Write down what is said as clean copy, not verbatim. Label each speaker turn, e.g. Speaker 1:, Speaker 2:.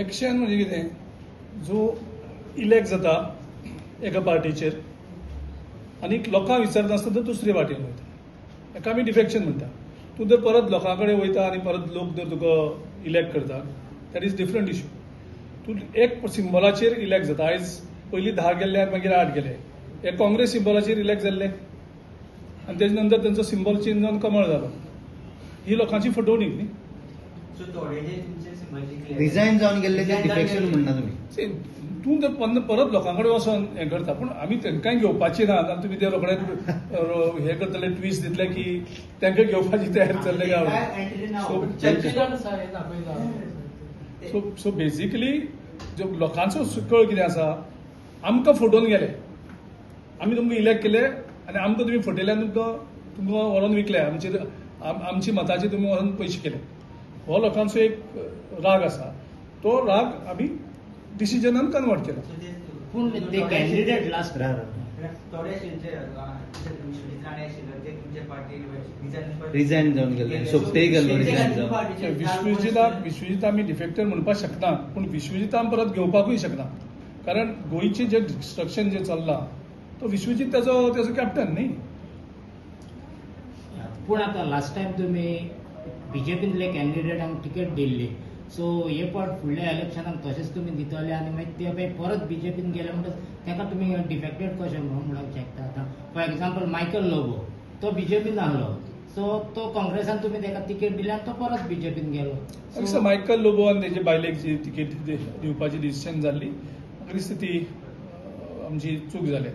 Speaker 1: Defection म्हणजे कितें, जो इलेक्ट जाता एका पार्टीचेर आनी लोकांक विचारनासतना तो दुसरे पार्टीन वयता, हेका आमी डिफेक्शन म्हणटा. तूं जर परत लोकां कडेन वयता आनी परत लोक जर तुका इलेक्ट करता, that is different issue. तूं एक सिम्बॉलाचेर इलेक्ट जाता. आयज पयलीं 10 गेल्ले आनी मागीर 8 गेले. हे काँग्रेस सिम्बॉलाचेर इलेक्ट जाल्ले आनी तेजे नंतर तेंचो सिम्बॉल चेंज जावन कमळ जालो. ही लोकांची फटवणूक न्ही.
Speaker 2: सो थोडे जे तुमचे सिंबल जिखले,
Speaker 3: रिझायन जावन गेल्ले ते
Speaker 2: Resign जावन
Speaker 3: डिफेक्शन
Speaker 2: गेल्ले.
Speaker 3: म्हणना तुमी?
Speaker 1: See, तूं जर परत लोकां कडेन वचोन हें करता, पूण आमी तांकांय घेवपाची ना जाल्यार तुमी ते रोखडे हे करतले, ट्विस्ट दितले की तांकां घेवपाची तयारी चल्ले
Speaker 2: काय
Speaker 1: काय.
Speaker 2: एंट्री ना.
Speaker 4: चर्चिलान आसा हें दाखयलां.
Speaker 1: सो सो बेजिकली जो लोकांचो कळ कितें आसा, आमकां फटोवन गेले. आमी तुमकां इलेक्ट केले आनी आमकां तुमी फटयले आनी तुमकां व्हरोन विकले. आमची मताची तुमी व्हरोन पयशे केले. हो लोकांचो एक राग आसा. तो राग आमी डिसिजनान कन्वर्ट केला.
Speaker 5: पूण ते कॅन्डिडेट लास्ट
Speaker 2: थोडे आशिल्ले, विश्वजीत राणे आशिल्ले, ते तुमच्या पार्टी रिझायन
Speaker 3: रिझायन जावन गेल्ले. सोपतेय गेल्लो रिझायन जावन.
Speaker 1: विश्वजीत आमी डिफेक्टर म्हणपाक शकना, पूण विश्वजीत आमी परत घेवपाकूय शकना, कारण गोंयचें जें डिस्ट्रक्शन जें चल्लां तो विश्वजीत तेजो कॅप्टन न्ही.
Speaker 5: पूण आतां लास्ट टायम तुमी बीजेपींतले कॅन्डिडेटांक तिकेट दिल्ली, सो हे फावट फुडल्या इलेक्शनाक तशेंच तुमी दितले आनी मागीर ते मागीर परत बीजेपीन गेले म्हणटकच ताका तुमी डिफेक्टेड कशें म्हणूंक शकता? आतां फॉर एग्जाम्पल मायकल लोबो, तो बीजेपीन आहलो, सो तो काँग्रेसान तुमी ताका तिकेट दिली आनी तो परत बीजेपीन गेलो.
Speaker 1: दिसता मायकल लोबो आनी तेजे बायलेक जी तिकेट दिवपाची डिसिजन जाल्ली, म्हाका दिसता ती आमची चूक जाली.